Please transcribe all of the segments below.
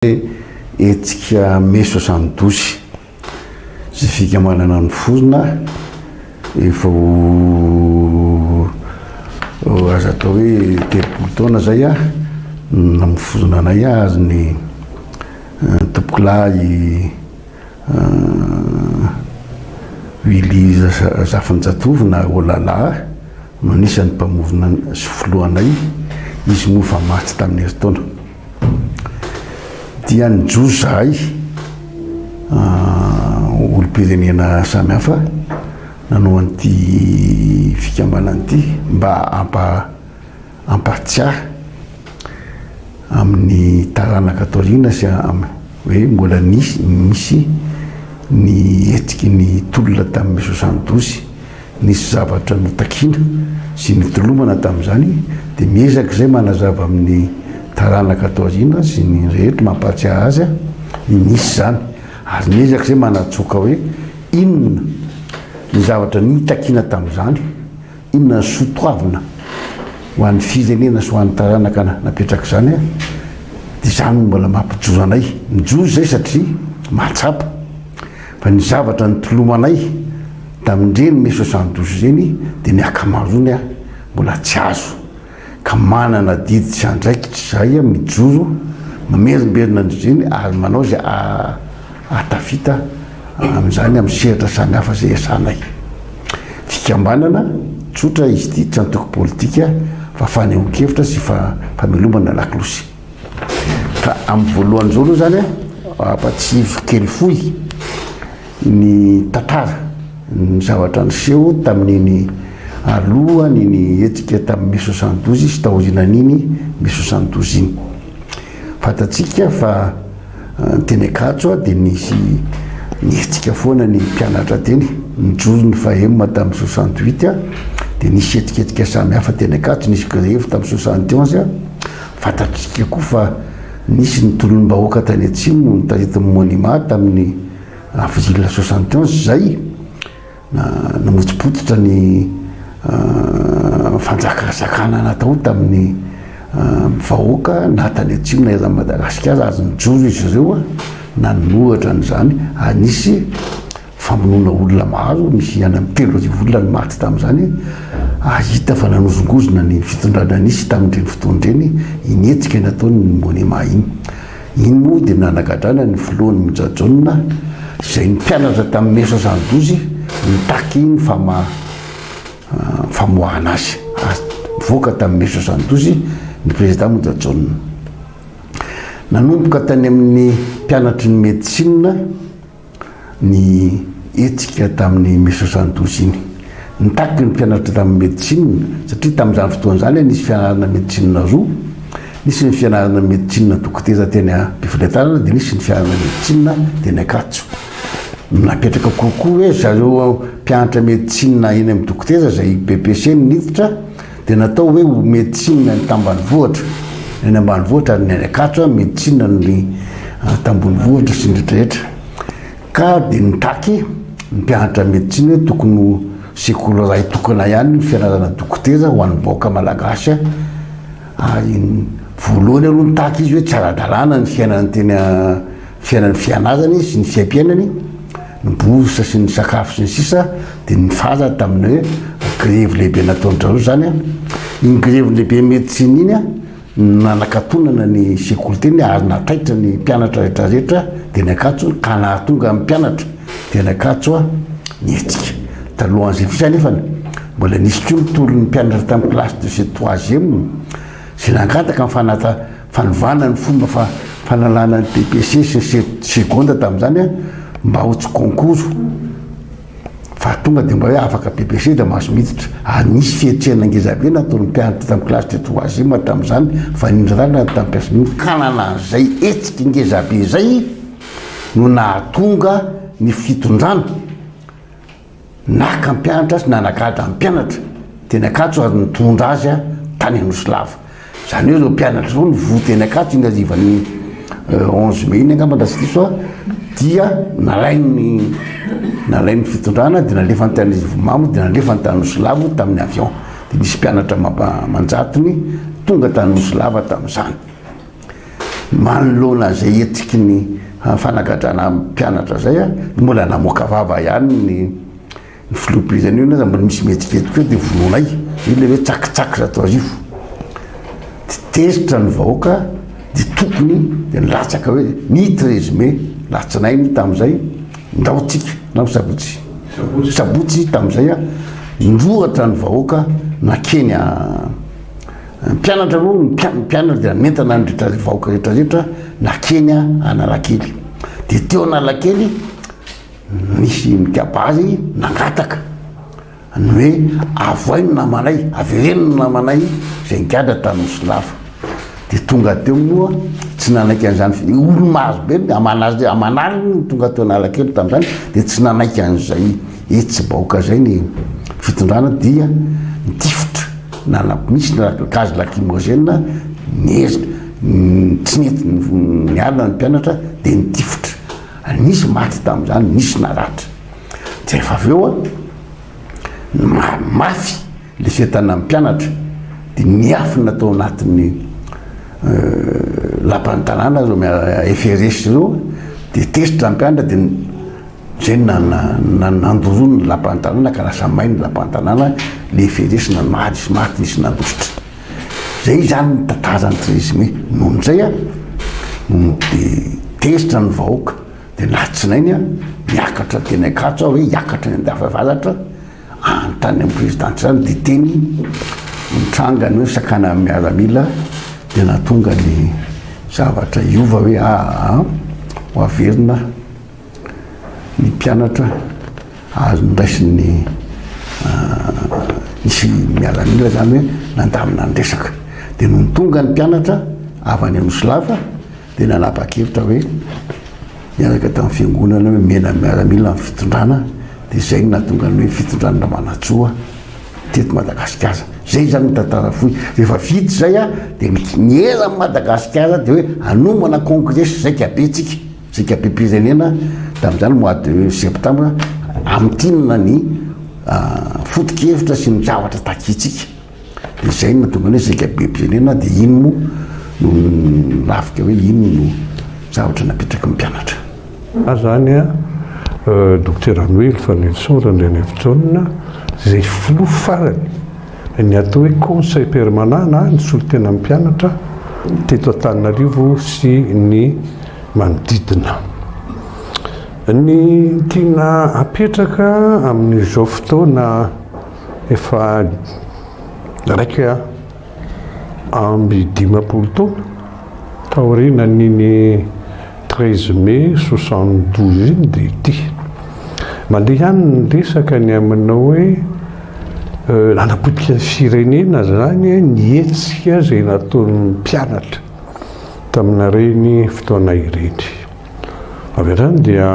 Hetsika Mai 72 izay fikambanana niforona efa ho azo atao hoe 30 taona izay namoforona anay ary ny tompokolahy Willy Zafinjatovo na Olala no anisan'ny mpamorona sy filohanay, izy moa efa maty tamin'ny herintaona. Dia nijoro izahay, olom-pirenena samihafa, nanao an'ity fikambanana ity mba hampahatsiahy amin'ny taranaka ato aoriana sy hoe mbola nisy misy ny hetsiky ny tolona tamin'ny 72. Nisy zavatra notakiana sy nitolomana tamin'izany dia miezaka izay manazava amin'ny taranaka ato aoriana sy ny rehetra mampahatsiahy azy ny nisy izany ary miezaka izay manatsoaka hoe inona ny zavatra nitakiana tamin'izany, inona ny soa toavina ho an'ny firenena sy ho an'ny taranaka napetraka izany dia izany no mbola mampijoro anay. Mijoro izay satria mahatsapa fa ny zavatra nitolomanay Tamin'ireny mai 72 ireny dia ny ankamaroany mbola tsy azo ka manana adidy sy andraikitra izahay mijoro mamerimberina an'ireny ary manao izay ahatafita amin'izany amin'ny sehatra samihafa izay iasanay. Fikambanana tsotra izy ity, tsy antoko politika fa fanehoan-kevitra sy famelomana lakolosy. Ka amin'ny voalohany izao aloha izany ampatsiahiviko kely fohy ny tantara, ny zavatra niseho tamin'iny alohan'iny hetsika tamin'ny mai 72 sy taorianan'iny mai 72 iny. Fantatsika fa teny Ankatso dia nisy nihetsika foana ny mpianatra teny, nijoro ny FAEM tamin'ny 68 dia nisy hetsiketsika samihafa teny Ankatso, nisy grevy tamin'ny 71. Fantatsika koa fa nisy ny tolom-bahoaka tany Atsimo notaritin'ny Monima tamin'ny avril 71 izay namotsipototra ny fanjakazakana natao tamin'ny vahoaka na tany Atsimo na eran'i Madagasikara ary nijoro izy ireo nanohatra an'izany ary nisy Famonoana olona maro, nisy any amin'ny 3000 olona ny maty tamin'izany, ary hita fa nanozongozona ny fitondrana nisy tamin'ireny fotoana ireny iny hetsika nataon'ny Monima iny. Iny moa dia nanagadrana ny filohany Monja Jaona izay ny mpianatra tamin'ny mai 72 nitaky ny fama famoahana azy ary nivoaka tamin'ny mai 72 ny président Monja Jaona. Nanomboka tany amin'ny mpianatry ny médecine ny hetsika tamin'ny mai 72 iny. Nitaky ny mpianatra tamin'ny médecine, satria tamin'izany fotoana izany nisy fianarana médecine roa, nisy ny fianarana médecine dokotera teny Befelatanana dia nisy ny fianarana médecine teny Ankatso. Napetraka kokoa hoe zareo mpianatra médecine eny amin'ny dokotera izay BEPC no niditra dia natao hoe ho médecine ny tambanivohitra, ny any ambanivohitra ary ny any Ankatso médecine ny tambonivohitra sy ny rehetrarehetra. Ka dia nitaky ny mpianatra médecine hoe tokony ho sekoly iray tokana ihany ny fianarana dokotera ho an'ny vahoaka malagasy ary voalohany aloha nitaky izy hoe tsy ara-dalàna ny fiainany teny fiainan'ny fianarany sy ny fiaimpiainany, ny bourse sy ny sakafo sy ny sisa dia nifara tamin'ny hoe grevy lehibe nataon-dry zareo izany an. Iny grevy lehibe médecine iny an, nanakatonana ny sekoly teny ary nataitra ny mpianatra rehetra rehetra teny Ankatso ka nahatonga ny mpianatra teny Ankatso nihetsika. Talohan'izay kosa anefa mbola nisy koa ny tolon'ny mpianatra tamin'ny classe de troisième izay nangataka ny fanata fanovana ny fomba fa fanalana ny BPC sy ny seconde tamin'izany mba ho tsy concours fa tonga dia mba hoe afaka BPC dia mahazo miditra ary nisy fihetsehana ngeza be nataon'ny mpianatra tamin'ny classe de troisième tamin'izany fa nindrindra tamin'ny mpiasa ny an'izay hetsika ngeza be izay no nahatonga ny fitondrana Naka mpianatra sy nanagadra ny mpianatra teny Ankatso ary nitondra azy tany Anosilava. Izany hoe ireo mpianatra ireo nivory teny Ankatso iny harivan'ny 11 mai iny angamba raha tsy diso aho dia nalain'ny nalain'ny fitondrana dia nalefany tany Arivonimamo dia nalefany tany Anosilava tamin'ny avion. Dia nisy mpianatra amanjatony tonga tany Anosilava tamin'izany. Manoloana izay hetsiky ny fanagadrana mpianatra izay, mbola namoaka vava ihany ny Ny filoham-pirenena aza mbola misy mihetsiketsika eo dia vonoinay. Io ilay hoe tsakitsaky 1100. Dia tezitra ny vahoaka dia tokony dia nilatsaka hoe ny 13 mai latsinainy tamin'izay ndao tsika na sabotsy sabotsy tamin'izay a nirohotra ny vahoaka nakeny a mpianatra aloha ny mpianatra dia nanentana ny rehetra vahoaka rehetra rehetra nakeny Analakely dia teo Analakely Nisy nikabary nangataka ny hoe avoay ny namanay, avereno ny namanay izay nigadra tany Nosilava. Dia tonga teo moa tsy nanaiky an'izany fi- olo maro be aman'azy aman'aliny no tonga teo Analakely tamin'izany dia tsy nanaiky an'izay hetsi-bahoaka izay ny fitondrana dia nitifitra na misy ny gaz lacrymogène niezaka tsy nety niala ny mpianatra dia nitifitra. Nisy maty tamin'izany, nisy naratra. Dia rehefa avy eo an, mafy ilay fientanan'ny mpianatra, dia niafina tao anatin'ny lapan'ny tanàna ireo FRS ireo, dia tezitra ny mpianatra dia izay no nandoroany ny lapan'ny tanàna ka lasa may ny lapan'ny tanàna, ilay FRS namaly sy maty nisy nandositra. Zay izany ny tantaran'ny 13 mai. Nony zay an, dia tezitra ny vahoaka, dia latsinainy an, niakatra teny Ankatso aho hoe hiakatra any Andafiavaratra, any tany amin'ny présidence zany, dia teny nitranga ny hoe sakanan'ny miaramila, dia nahatonga ny zavatra hiova hoe aa ho averina. Ny mpianatra azo noraisin'ny nisy miaramila zany hoe nandamina ny resaka. Dia nony tonga ny mpianatra avy any Anosilava dia nanapa-kevitra hoe niaraka tamin'ny fiangonana hoe mena miaramila ny fitondrana dia izay no nahatonga ny hoe fitondrana Ramanantsoa teto Madagasikara. Izay zany ny tantara fohy. Rehefa vita izay dia ny eran'i Madagasikara dia hoe hanomana kongresy zaikabe tsika. Zaikabem-pirenena tamin'izany mois de septembre hamintinana ny foto-kevitra sy ny zavatra takintsika. Dia izay no nahatonga ny hoe zaikabem-pirenena dia iny moa no nilafika hoe iny no zavatra napetraky ny mpianatra. Za zany a Dokotera Noely Fanirisoa Randrianaivojaona izay filoha farany ny atao hoe conseil permanent na ny solontenan'ny mpianatra teto Antananarivo sy ny manodidina. Ny tiana apetraka amin'izao fotoana efa 51 taona taorianan'iny 13 mai 72 iny dia ity. Mandeha ihany ny resaka ny amin'ny hoe nanapotika ny firenena izany ny hetsika izay nataon'ny mpianatra tamin'ireny fotoana ireny. Avy hatrany dia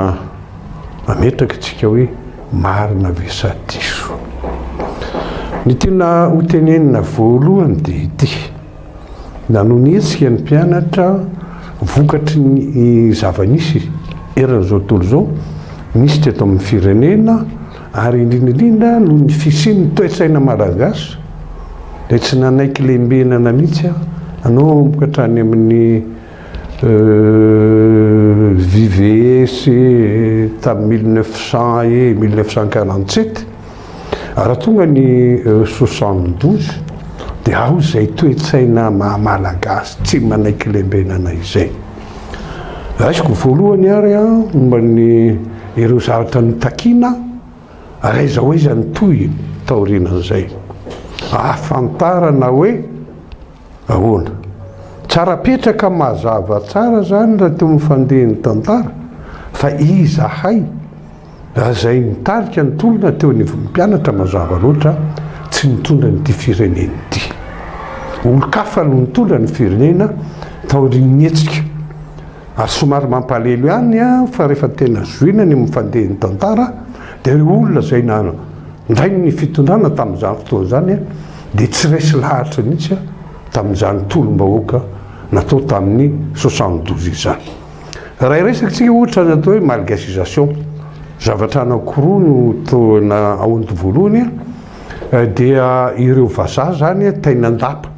mametraka isika hoe marina ve sa diso. Ny tiana hotenenina voalohany dia ity. Nanohy ny hetsika ny mpianatra vokatry ny zava-nisy eran'izao tontolo izao, nisy teto amin'ny firenena ary indrindra indrindra noho ny fisian'ny toe-tsaina malagasy izay tsy nanaiky lembenana mihitsy nanomboka hatrany amin'ny VVS tamin'ny 1900 et 1947. Raha tonga ny 72 dia ao izay toe-tsaina maha malagasy tsy manaiky lembenana izay. Raisiko voalohany ary momba ny ireo zavatra notakiana ary aiza ho aiza ny tohiny taorianan'izay. Ahafantarana hoe Ahoana? Tsara apetraka mazava tsara zany raha teo amin'ny fandehan'ny tantara fa izahay izay nitarika ny tolona teo anivon'ny mpianatra mazava loatra tsy nitondra an'ity firenena ity. Olon-kafa no nitondra ny firenena taorian'ny hetsika. Ary somary mampalelo ihany fa rehefa tena zohina ny amin'ny fandehan'ny tantara dia ireo olona izay nandray ny fitondrana tamin'izany fotoana izany dia tsy resy lahatra mihitsy tamin'izany tolom-bahoaka natao tamin'ny 72 izany. Raha hiresaka isika ohatra ny atao hoe malgacisation, zavatra anankiroa no toa aonto voalohany dia ireo vazaha izany tain'andapa.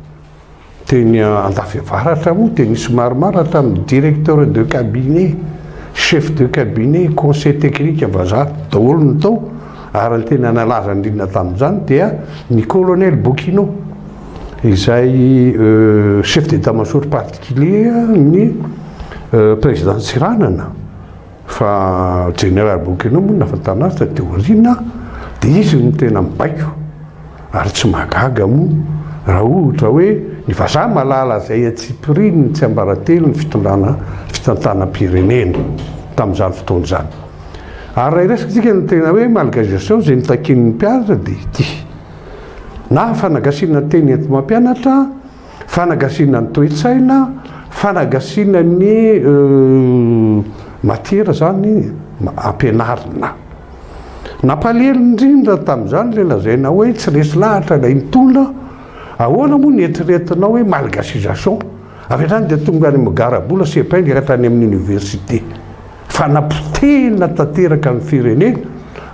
Teny Andafiavaratra moa dia nisy maromaro hatramin'ny directeur de cabinet, chef de cabinet, conseil technique vazaha daholo no tao ary ny tena nalaza indrindra tamin'izany dia ny colonel Bokino izay chef d'état major particulier ny président Tsiranana. Fa Jeneraly Bokino moa no nahafantarana azy taty aoriana dia izy no tena mibaiko ary tsy mahagaga moa raha ohatra hoe ny vazaha mahalala izay antsipiriany ny tsiambaratelo ny fitondrana fitantanam-pirenena tamin'izany fotoana izany. Ary raha hiresaka isika ny tena hoe malgaisation izay notakian'ny mpianatra dia ity. Na fanagasiana teny enti-mampianatra Fanagasiana ny toe-tsaina, fanagasiana ny matière zany ampianarina. Nampalahelo indrindra tamin'izany ilay lazaina hoe tsy resy lahatra ilay nitondra, ahoana moa ny eritreretinao hoe malgacisation? Avy hatrany dia tonga any amin'ny garabola sy épingle ka hatrany amin'ny université. Fanapotehina tanteraka ny firenena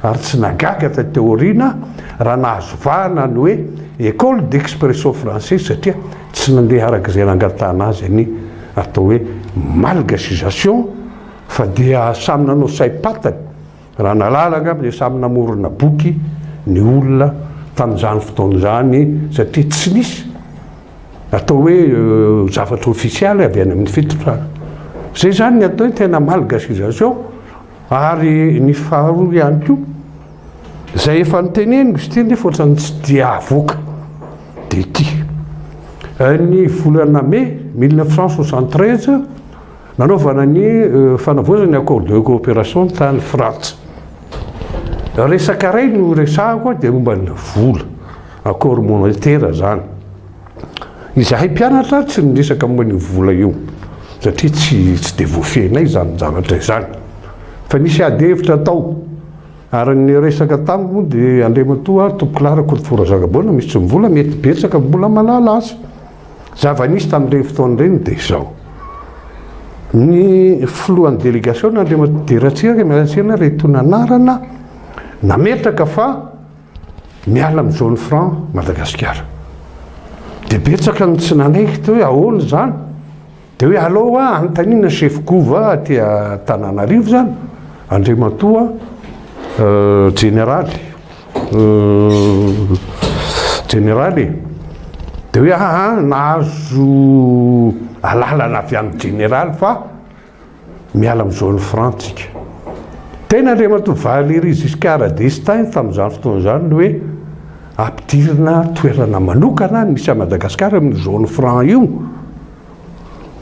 ary tsy nahagaga taty aoriana raha nahazo vahana ny hoe Ecole d'expression française satria tsy nandeha araka izay nangatahana azy ny atao hoe malgacisation fa dia samy nanao saim-patany. Raha nahalala angamba dia samy namorona boky ny olona tamin'izany fotoana izany satria tsy nisy Atao hoe zavatra ofisialy avy any amin'ny fitondrana. Izay izany ny atao hoe tena malgacisation ary ny faharoa ihany koa izay efa noteneniko izy ity nefa ohatran'ny tsy dia avoaka dia ity. Ny volana mey 1973 nanaovana ny fanavaozana ny accord de coopération tany Frantsa. Resaka iray no resahako dia momba ny vola. Accord monétaire zany. Izahay mpianatra tsy niresaka momba an'io vola io satria tsy tsy dia voafehinay izany zavatra izany. Fa nisy ady hevitra tao ary ny resaka tamiko moa dia Andriamatoa Tompokolahy Rakotovola Razakaboana misy tsy mvola mety betsaka mbola mahalala azy. Zava-nisy tamin'ireny fotoana ireny dia izao. Ny filohan'ny delegasiona Andriamatoa Didier Ratsiraka miala tsiny aho raha itony anarana nametraka fa Miala amin'ny zone franc Madagasikara. Dia betsaka ny tsy nanaiky teo hoe ahoana izany? Dia hoe alao hoa anontaniana chef gouv aty Antananarivo izany, Andriamatoa jeneraly, jeneraly e. Dia hoe aa nahazo alalana avy amin'ny jeneraly fa Miala amin'ny zone franc tsika. Tena Andriamatoa Valéry Giscard d'Estaing tamin'izany fotoana izany ny hoe ampidirina toerana manokana ny misy an'i Madagasikara amin'io zone franc io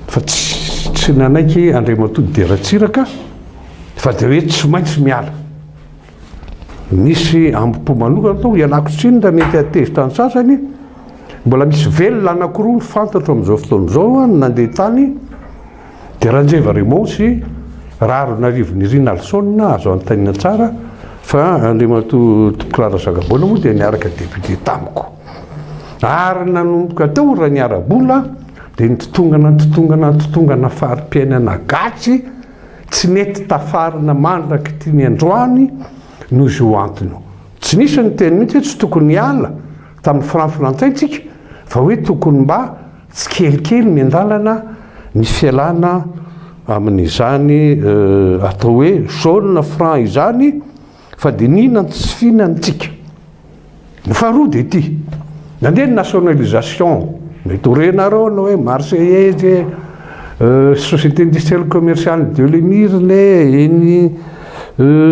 fa tsy tsy nanaiky Andriamatoa Didier Ratsiraka fa dia hoe tsy maintsy miala. Nisy ambo-po manokana tao, ialako tsiny raha mety hahatezitra ny sasany, mbola misy velona anankiroa ny fantatro amin'izao fotoana izao nandeha tany Dia Ranjeva Raymond sy Raharonarivo Nirina Alson azo anontaniana tsara fa Andriamatoa Tompokolahy Razakaboana moa dia niaraka député tamiko. Ary nanomboka teo raha ny ara-bola dia nitotongana nitotongana nitotongana fari-piainana gasy tsy nety tafarina mandrak'ity ny androany noho izy io antony io. Tsy nisy niteny mihitsy hoe tsy tokony hiala tamin'ny franc frantsay tsika fa hoe tokony mba Tsikelikely miandalana ny fialana amin'izany atao hoe zone franc izany fa dia nihinan-tsy fihinantsika. Ny faharoa dia ity, nandeha ny nationalisation, mety ho renareo ny hoe Marseillaise e, société industrielle commerciale de l'Emirne e, eny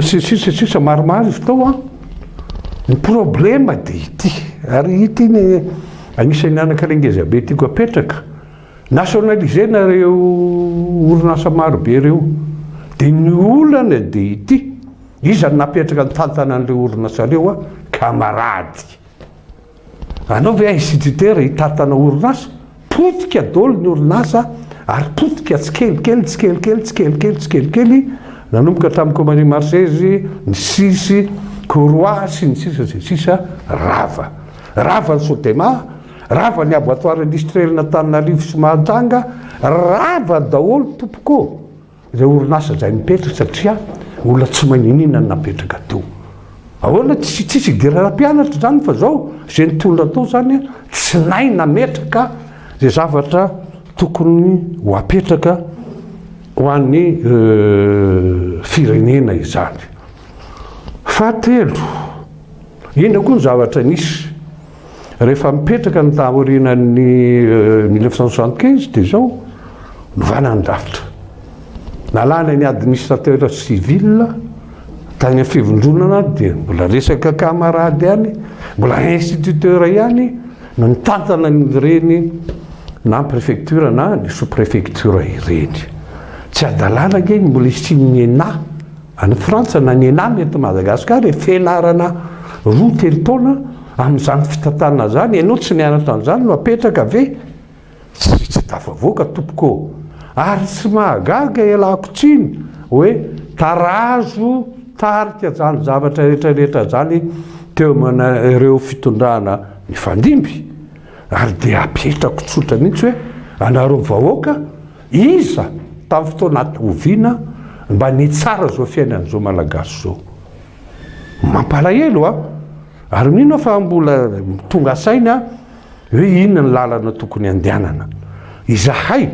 sy ny sisa sy ny sisa maromaro izy tao an. Ny problema dia ity, ary ity ny Anisan'ny anankiray ngeza be tiako apetraka, nationaliser-na ireo orinasa maro be ireo. Dia ny olana dia ity, iza no napetraka nitantana an'ireo orinasa ireo an? Camarade. Anao ve instituteur hitantana orinasa? Potika daholo ny orinasa ary potika tsikelikely, tsikelikely, tsikelikely, tsikelikely, nanomboka tamin'ny Compagnie Marseillaise, ny sisy, Coroa sy ny sisa sy ny sisa, rava. Rava ny Sodema, rava ny abattoir industriel n'Antananarivo sy Mahajanga, rava daholo tompoko ô! Ireo orinasa izay mipetraka satria olona tsy maninona no napetraka teo. Ahoana tsy tsisy idirana mpianatra izany fa zao izay nitondra tao izany tsy nahay nametraka. izay zavatra tokony ho apetraka ho an'ny firenena izany. Fahatelo, inona koa ny zavatra nisy? Rehefa mipetraka ny taorianan'ny 1975 dia izao, novana ny rafitra. Nalana ny administrateur civil tany amin'ny fivondronana dia mbola resaka camarade ihany, mbola instituteur ihany no nitantana an'ireny na préfecture na ny sous-préfecture ireny. Tsy hadalana ange ny mbola hisian'ny ENA any Frantsa na ny ENAM eto Madagasikara e, fianarana roa telo taona amin'izany fitantanana izany, ianao tsy nianatra an'izany no apetraka ve? Tsy tsy tafavoaka tompoko ô! Ary tsy mahagaga ialako tsiny hoe tarazo tarika zany zavatra rehetra rehetra zany teo aman'ireo fitondrana nifandimby ary dia apetrako tsotra mihitsy hoe anareo vahoaka iza tamin'ny fotoana oviana mba nitsara zao fiainan'izao malagasy zao? Mampalahelo a! Ary mino aho fa mbola tonga saina hoe inona ny lalana tokony handehanana. Izahay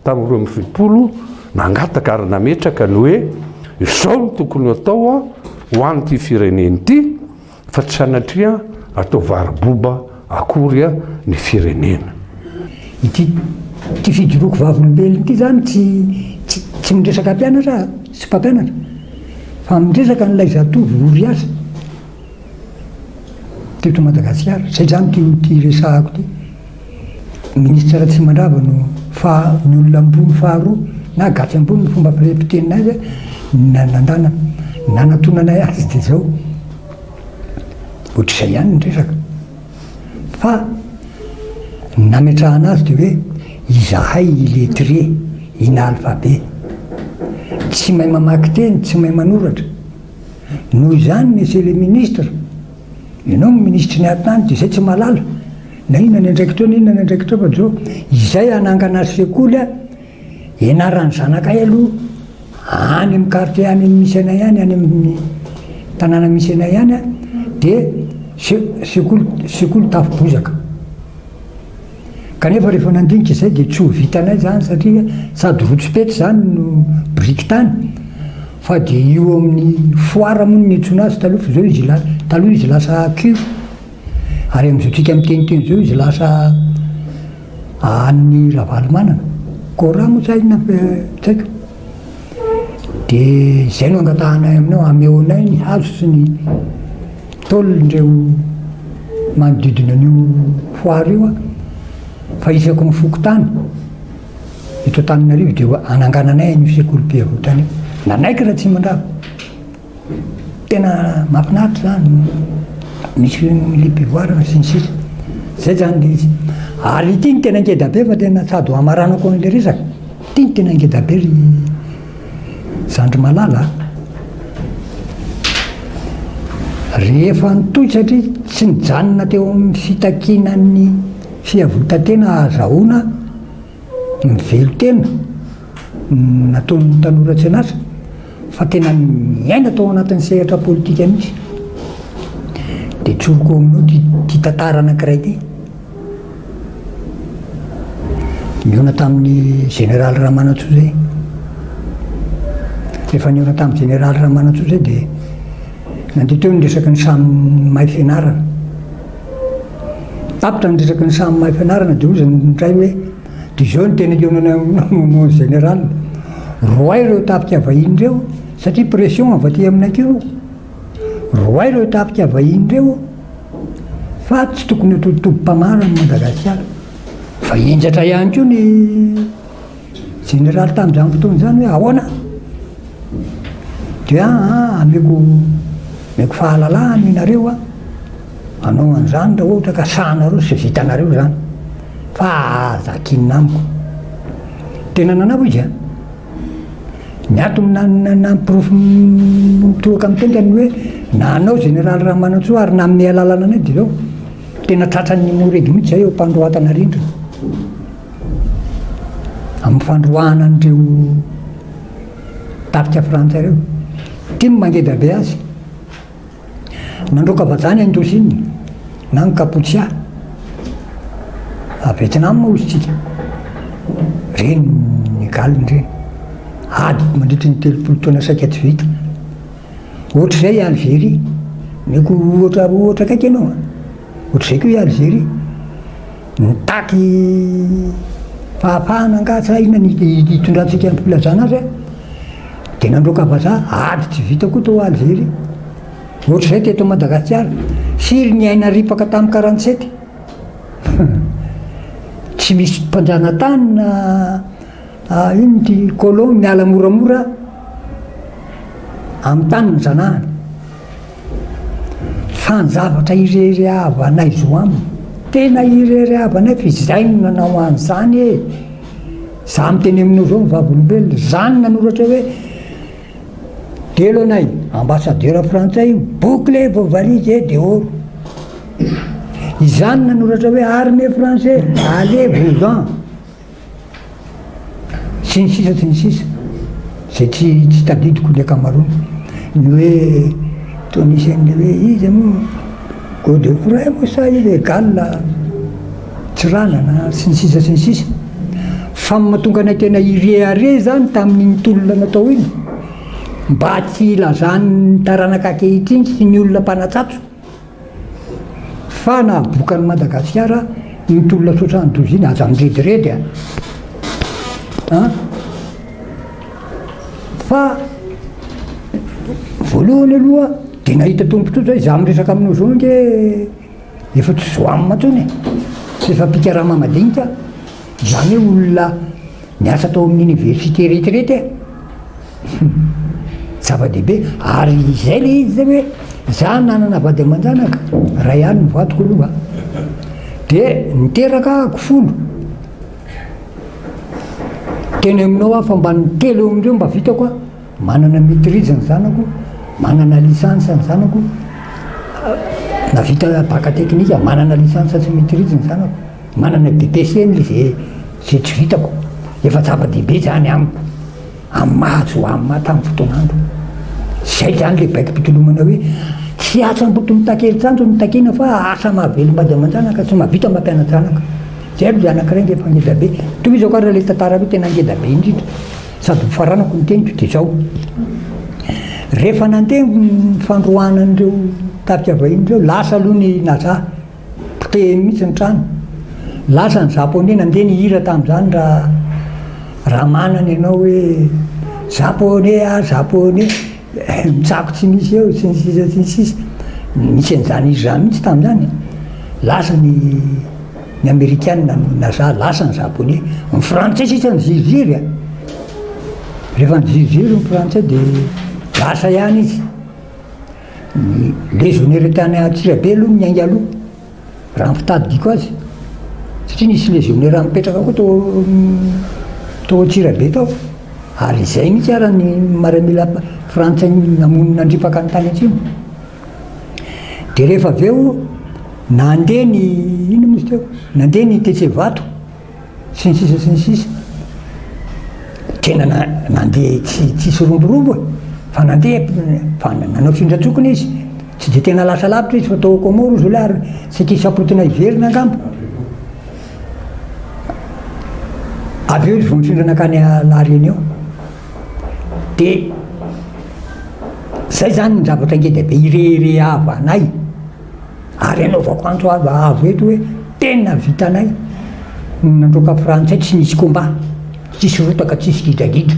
tamin'ny 72 nangataka ary nametraka ny hoe izao no tokony hatao ho an'ity firenena ity fa tsy sanatria atao vary-boba akory ny firenena. Ity ity fijoroako vavolombelona ity izany tsy tsy tsy miresaka mpianatra aho, sy mpampianatra, fa miresaka an'ilay zatovo ory asa teto Madagasikara. Izay izany ity ity resahako ity. Minisitra Ratsimandrava no faha ny olona ambony faharoa na gasy ambony ny fomba fitenina azy nandana nanatonanay azy dia izao. Ohatr'izay ihany ny resaka. Fa ny nametrahana azy dia hoe izahay illettré, inalphabet. Tsy mahay mamaky teny, tsy mahay manoratra. Noho izany Monsieur le Ministre, ianao no Minisitry ny Atany dia izay tsy mahalala na inona ny andraikitrao na inona ny andraikitrao fa zao izay hanangana sekoly Ianaran'ny zanakay aloha any amin'ny quartier any amin'ny misy anay any, any amin'ny tanàna misy anay any dia sekoly sekoly tafo bozaka. Kanefa rehefa nandinika izay dia tsy ho vitanay izany satria sady rotsopeta izany no biriky tany fa dia io amin'ny foire moa no niantsoana azy taloha fa izao izy taloha izy lasa cure ary amin'izao tsika miteniteny izao izy lasa An'i Ravalomanana, Cora moa sa inona fa tsy haiko. Dia izay no angatahanay aminao, ameonay ny hazo sy ny tôle-ndreo manodidina an'io foire io fa isaky ny fokontany eto Antananarivo dia hanangananay an'io sekolim-piavotana io. Nanaiky Ratsimandrava. Tena mahafinaritra zany, misy liam-pivoarana sy ny sisa. Zay zany le izy. Ary ity no tena ngeda be fa tena sady ho hamaranako an'le resaka. Ity no tena ngeda be ry zandry malala a. Rehefa nitohy satria tsy nijanona teo amin'ny fitakiana ny fiavotan-tena ahazahoana ny velon-tena nataon'ny tanora tsy an'asa fa tena niaina tao anatin'ny sehatra politika mihitsy. Dia tsoriko ao aminao ity, ity tantara anankiray ity. Nihaona tamin'ny général Ramanantsoa zay. Rehefa nihaona tamin'ny général Ramanantsoa zay dia nandeha teo ny resaky ny samy mahay fianarana. Tapitra ny resaky ny samy mahay fianarana dia hoy izy indray hoe dia izao no tena hihaonana aminao mon général. Roahy ireo tafika vahiny ireo satria pression avy aty aminay koa. Roahy ireo tafika vahiny ireo fa tsy tokony ho tobim-pamahana ny Madagasikara. Fa henjatra ihany koa ny Jeneraly tamin'izany fotoana izany hoe ahoana? Dia aa ameko ameko fahalalahana ianareo a, hanao an'izany raha ohatra ka sahanareo sy vitanareo izany, fa aza akinina amiko. Tena nanao izy a. Ny antony namporofo mitohaka amin'ny tendany ny hoe nanao Jeneraly Ramanantsoa ary nanome alalana anay dia izao, tena tratran'ny moregy mihitsy izay eo am-pandroatana rindrina. Amin'ny fandroahana an'ireo tafika frantsay ireo. Ity no mangeda be azy. Nandroaka vazaha ny Indochine na ny Kampuchea. À Vietnam hozy tsika. Ireny ny galona ireny. Ady mandritry ny 30 taona saika tsy vita. Ohatr'izay i Algérie. Omeko ohatra ohatra akaiky ianao a. Ohatr'izay koa i Algérie. Nitaky fahafahana angaha sa inona ny hitondrantsika ny filazana azy a. Dia nandroaka vazaha, ady tsy vita koa tao Algérie. Ohatr'izay teto Madagasikara. Firy ny aina ripaka tamin'ny 47? Tsy misy mpanjanatany na inona ity colon miala moramora amin'ny tany ny zanahany. Fa ny zavatra ireharehavanay zo aminy, tena ireharehavanay fa izay no nanao an'izany e! Za miteny aminao zao ny vavolombelona, za no nanoratra hoe Delaunay, ambassadeur frantsay io, bouclez vos valises et dehors. Izany nanoratra hoe armée français, allez vous en. Sy ny sisa sy ny sisa. Izay tsy tsy tadidiko ny ankamaroany. Ny hoe toa nisy an'ilay hoe iza moa Godefroid moa sa iza egal Tsiranana sy ny sisa sy ny sisa. Fa ny mahatonga anay tena hirehareha izany tamin'iny tolona natao iny, mba tsy hilazan'ny taranaka ankehitriny sy ny olona mpanatsatso fa nahaboka an'i Madagasikara iny tolona 72 iny, aza mirediredy a! An! Fa voalohany aloha dia nahita tombontsoa zay, za miresaka aminao zao ange Efa tsy zoam intsony e! Tsy efa mpikarama madinika, izany hoe olona niasa tao amin'ny université retraite e! Zava-dehibe, ary izay le izy zay hoe za nanana vady aman-janaka, ray ihany ny vadiko aloha, dia niteraka ahako folo, teny aminao aho fa mba ny telo eo amin'ireo mba vitako a. Manana maitrise ny zanako, manana licence ny zanako, navita bac technique, manana licence sy maitrise ny zanako, manana BPC ny ze ze tsy vitako. Efa zava-dehibe zany amiko, amin'ny maha zo ahy tamin'ny fotoan'andro. Zay zany le baikom-pitolomana hoe tsy asa ambotony takelin-tsanjo no takiana fa asa mahavelom-bady aman-janaka sy mahavita mampiana-janaka. Zay aloha le anankiray nge efa ngeda be. Tohizako ary le tantara aloha tena ngeda be indrindra. Sady ho faranako ny teniko dia izao, rehefa nandeha ny fandroahana an'ireo tafika vahiny ireo, lasa aloha ny Naza, potehiny mihitsy ny trano, lasa ny Japoney nandeha nihira tamin'izany raha raha manana ianao hoe Japoney ah Japoney, mitsako tsy misy eo sy ny sisa sy ny sisa, nisy an'izany hira izany mihitsy tamin'izany, lasa ny Ny amerikana no naza, lasa ny japoney. Ny frantsay sisa niziriziry a! Rehefa niziriziry ny frantsay dia lasa ihany izy. Ny légionnaire tany Antsirabe aloha no niainga aloha, raha ny fitadidiako azy. Satria nisy légionnaire nipetraka koa tao tao Antsirabe tao. Ary izay mihitsy ara ny maramila frantsay namono nandripaka ny tany atsimo. Dia rehefa avy eo nandeha ny inona moa izy teo? Nandeha ny tetsy Ivato sy ny sisa sy ny sisa. Tena nandeha tsy tsisy romborombo e, fa nandeha fa nanao findran-tsokina izy. Tsy dia tena lasa lavitra izy fa tao Comores izy ary saika hisapotina hiverina angamba. Avy eo izy vao nifindra nankany La Réunion. Dia zay zany ny zavatra ngeda be ireharehavanay ary anaovako antso avo avo eto hoe tena vitanay ny nandroaka frantsay tsy nisy combat, tsisy rotaka, tsisy gidragidra.